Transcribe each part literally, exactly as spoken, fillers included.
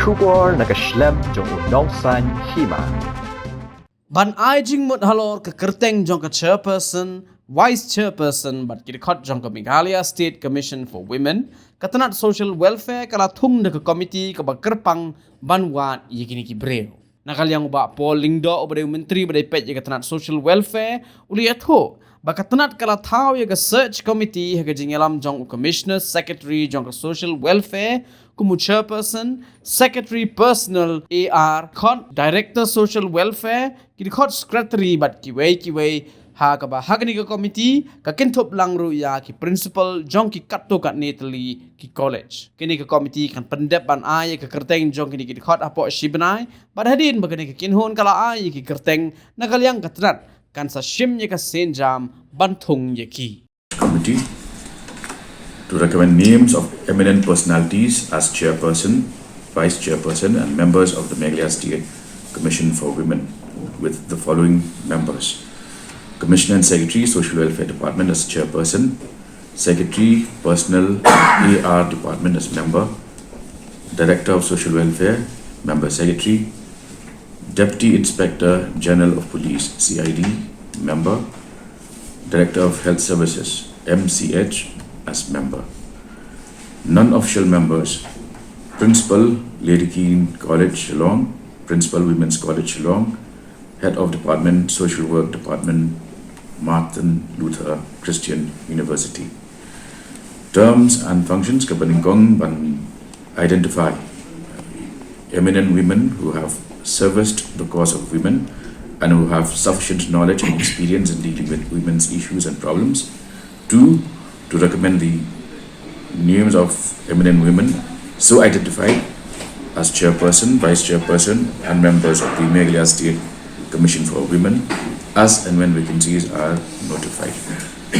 Khubor na ka shlem jong u Nongsaiñ Hima. Ban ai jingmut halor ka kyrteng jong ka chairperson, vice chairperson bad ki dkhot jong ka Meghalaya State Commission for Women, ka tnat Social Welfare ka la thung da ka komiti kaba kyrpang ban wad ïa kine ki briew. Na ka liang u Bah Paul Lyngdoh uba dei u Myntri uba dei peit ïa ka tnat Social Welfare u la ïathuh ba ka tnat ka la thaw ïa ka search committee ha ka jingïalam jong u Commissioner Secretary jong ka Social Welfare kum u chairperson, secretary personal A R, khot director Social Welfare, ki dkhot secretary bad kiwei kiwei. Ha kaba ha kane ka komiti ka kynthup lang ruh ïa ki principal jong ki katto katne tylli ki college. Kane ka komiti kan pyndep ban ai ïa ka kyrteng jong kine ki dkhot hapoh shi bnai, bad hadien ba kane ka kynhun ka la ai ïa ki kyrteng na ka liang ka tnat kan sa shim ïa ka sienjam ban thung ïa ki. Committee to recommend names of eminent personalities as chairperson, vice chairperson, and members of the Meghalaya State Commission for Women with the following members: Commissioner and Secretary, Social Welfare Department, as chairperson, Secretary, Personnel and A R Department as member, Director of Social Welfare, member secretary, Deputy Inspector General of Police, C I D, member, Director of Health Services, M C H, as member. Non-official members: Principal, Lady Keane College, Shillong, Principal, Women's College, Shillong, Head of Department, Social Work Department, Martin Luther Christian University. Terms and functions: ka banyngkong ban identify eminent women who have serviced the cause of women and who have sufficient knowledge and experience in dealing with women's issues and problems. Two, to recommend the names of eminent women so identified as chairperson, vice chairperson, and members of the Meghalaya State Commission for Women as and when vacancies are notified.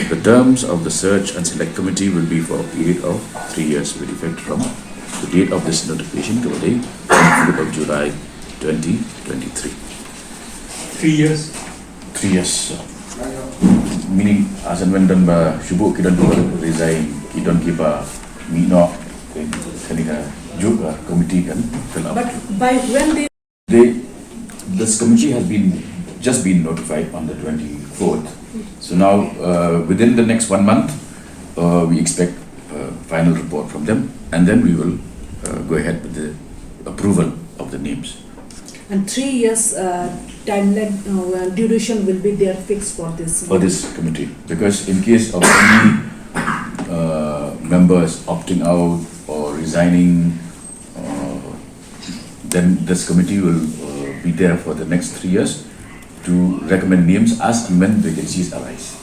The terms of the search and select committee will be for a period of three years with effect from the date of this notification, kaba dei fourth of July twenty twenty-three. Three years. Three years. Meaning, as and when don ba shu buh ki don kiba resign, ki don kiba mih noh, kane ka juk, uh, committee kan fill up. But by when they They, this committee has been, just been notified on the twenty-fourth. So now, uh, within the next one month, uh, we expect a final report from them, and then we will, uh, go ahead with the approval of the names. And three years, uh, timeline, uh, duration will be there fixed for this. For this committee, because in case of any, uh, members opting out or resigning, uh, then this committee will, uh, be there for the next three years to recommend names as and when vacancies arise.